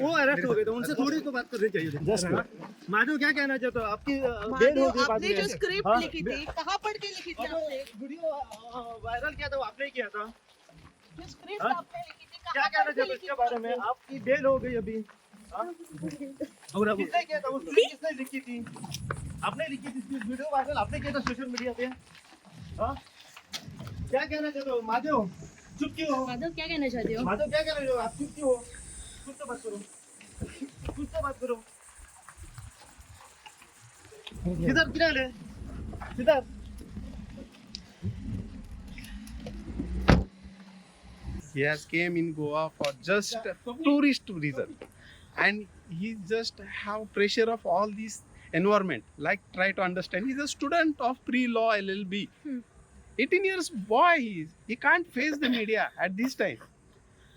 वो अरेस्ट हो गए थे, उनसे थोड़ी तो बात करनी चाहिए थी। माधव, क्या कहना चाहते हो? आपकी बेल हो माधव, गई बाद आपने में। जो स्क्रिप्ट हाँ, लिखी थी, कहाँ पढ़ के लिखी थी और जो आपने? वीडियो वायरल किया था, वो आपने ही किया था? जो स्क्रिप्ट हाँ? आपने लिखी थी, क्या कहाँ कहना पढ़ के चाहते हो लिखी इसके थी बारे में? आपने? आपकी बेल हो गई अभी, हाँ? किसने किया था वो स्क्रिप्ट? किसने लिखी थी? आपने लिखी थी वीडियो वायरल आपने किया था सोशल मीडिया पे, हाँ? क्या कहना चाहते हो माधव? चुप क्यों हो? माधव, क्या कहना चाहते हो? माधव, क्या कहना चाहते हो आप? चुप क्यों हो? कुछ तो बात करो, कुछ तो बात करो। सिद्धार्थ, किधर आले Siddharth? He has came in Goa for just tourist reason, and he just have pressure of all this environment. Like, try to understand. He's a student of pre-law LLB. 18 years boy he is. He can't face the media at this time,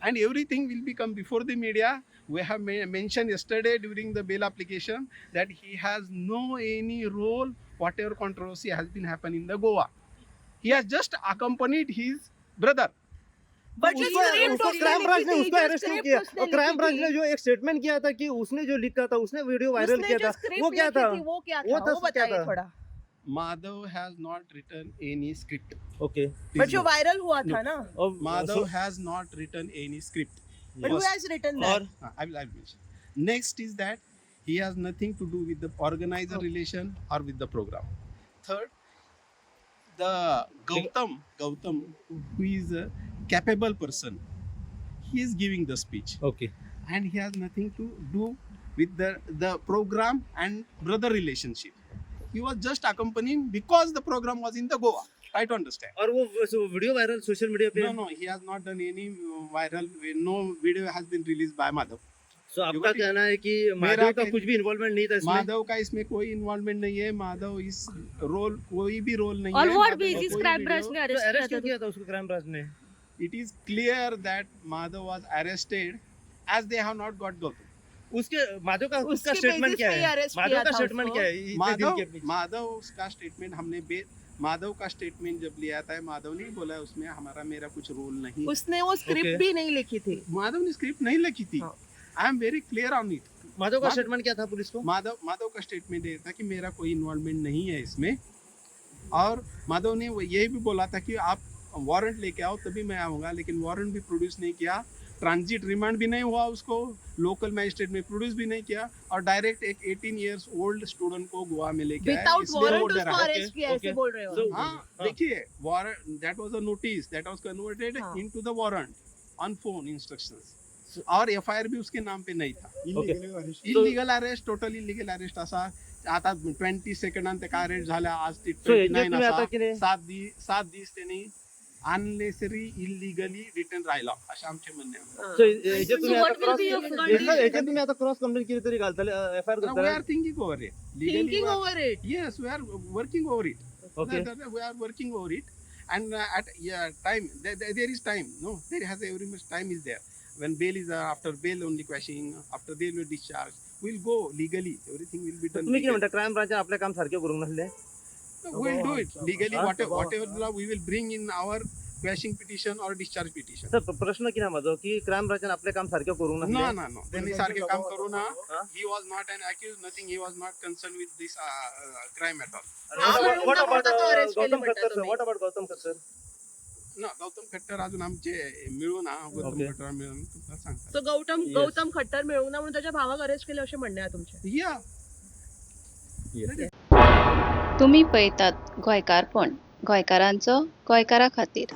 and everything will become before the media. We have mentioned yesterday during the bail application that he has no any role whatever controversy has been happening in the Goa. He has just accompanied his brother. But जो उसको script उसको उसने crime branch लिखी ने थी, उसको जो arrest क्यों script किया? उसने और क्राइम लिखी ब्रांच थी, ने जो एक स्टेटमेंट किया था कि उसने जो लिखा था, उसने वीडियो वायरल उसने किया जो था, स्क्रिप्ट वो क्या लिखी था? थी, वो क्या वो था, था, वो क्या बताइए था? थोड़ा। Madhav has not written any script. Okay. But जो वायरल हुआ था ना, और Madhav has not written any script. But who First. Has written that? Aur I will mention. Next is that he has nothing to do with the organizer relation or with the program. Third, the Gautam, who is a capable person, he is giving the speech okay and he has nothing to do with the program and brother relationship. He was just accompanying because the program was in the Goa. Try to understand. और वो video viral social media pay? No, he has not done any viral. No video has been released by Madhav. So आपका कहना है कि मेरा माधव का कुछ भी involvement नहीं था इसमें? माधव का इसमें कोई इन्वॉल्वमेंट नहीं है। माधव इस रोल, कोई भी रोल नहीं और है। What Madhav का बेसिस कोई क्राइम ब्रांच video- ने तो अरेस्ट अरेस्ट किया क्यों था? किया था उसको क्राइम ब्रांच ने? It is clear that Madhav was arrested as they have not got Gautam. उसके माधव का उसका उसके स्टेटमेंट basis क्या पे ही है? arrest Madhav किया का था स्टेटमेंट उसको। क्या है इतने दिन माधव के बीच? माधव का स्टेटमेंट हमने माधव का स्टेटमेंट जब लिया था, माधव ने ही बोला उसमें हमारा मेरा कुछ रोल नहीं। उसने वो स्क्रिप्ट Okay. भी नहीं लिखी थी। माधव ने स्क्रिप्ट नहीं लिखी थी। हाँ। I am very clear on it. Madhav का स्टेटमेंट क्या था पुलिस को? माधव माधव का स्टेटमेंट ये था कि मेरा कोई इन्वॉल्वमेंट नहीं है इसमें और माधव ने वो ये भी बोला था कि आप वारंट लेके आओ तभी मैं आऊँगा, लेकिन वारंट भी प्रोड्यूस नहीं किया, ट्रांजिट रिमांड भी नहीं हुआ, उसको लोकल मैजिस्ट्रेट में प्रोड्यूस भी नहीं किया और डायरेक्ट एक 18 इयर्स ओल्ड स्टूडेंट को गोवा में लेके आए, विदाउट इसलिए वो वारंट डरा उसको है। अरेस्ट किया, ऐसे okay. बोल रहे हो? So- हाँ, हाँ। देखिए, warrant, that was a notice that was converted हाँ। Into the warrant on phone instructions Aur FIR भी उसके नाम पे नहीं था। Okay. Illegal arrest, total illegal arrest असा आता 22 सेकंडान तेका अरेस्ट झाला, आज ती सो 29 हेजेर तुम्ही आता आसा। कितें 7 दीस त्यांनी अननेसेसरी इलिगली डिटेन राहिला अशें आमचें म्हणणें आसा। सो हेजेर So तुम्ही आता what will cross be your condition? हेजेर तुम्ही आता क्रॉस कंप्लेन केली तरी घालतले, एफआयआर We करतले? Are thinking over it. Thinking over it? Yes, we are working over it. Okay. We are working over it and at, yeah, time there, there is time, no, there has every much time is there. When bail is after bail only quashing, after bail will discharge, we'll go legally, everything will be done तुम्ही कितें legally. म्हणता, crime ब्रांचान आपलें काम सारकें करूंक नासलें? No, we'll do it legally. Huh? Whatever law we will bring in our quashing petition or discharge petition. Sir, प्रश्न कितें म्हाजो की क्रायम ब्रांचान आपलें काम सारकें करूंक No, नासलें? no, no. त्यांनी सारखे काम करू ना. Huh? He was not an accused, nothing. He was not concerned with this crime at all. Now What घेऊन about दाखवता तो arrest केले गौतम म्हणता खट्टर सर? तुम्ही. What about Gautam Khattar? No, Gautam Khattar अजून आमचे मिळून हा गौतम Okay. Khattar मिळून तुमका सांगता. So Gautam Yes. Gautam Khattar मिळून ना म्हणून त्याच्या भावाक अरेस्ट केले अशें म्हणणें आहा तुमचें? Yeah. तुमी पळयतात गोंयकारपण, गोंयकारांचो गोंयकारा खातीर.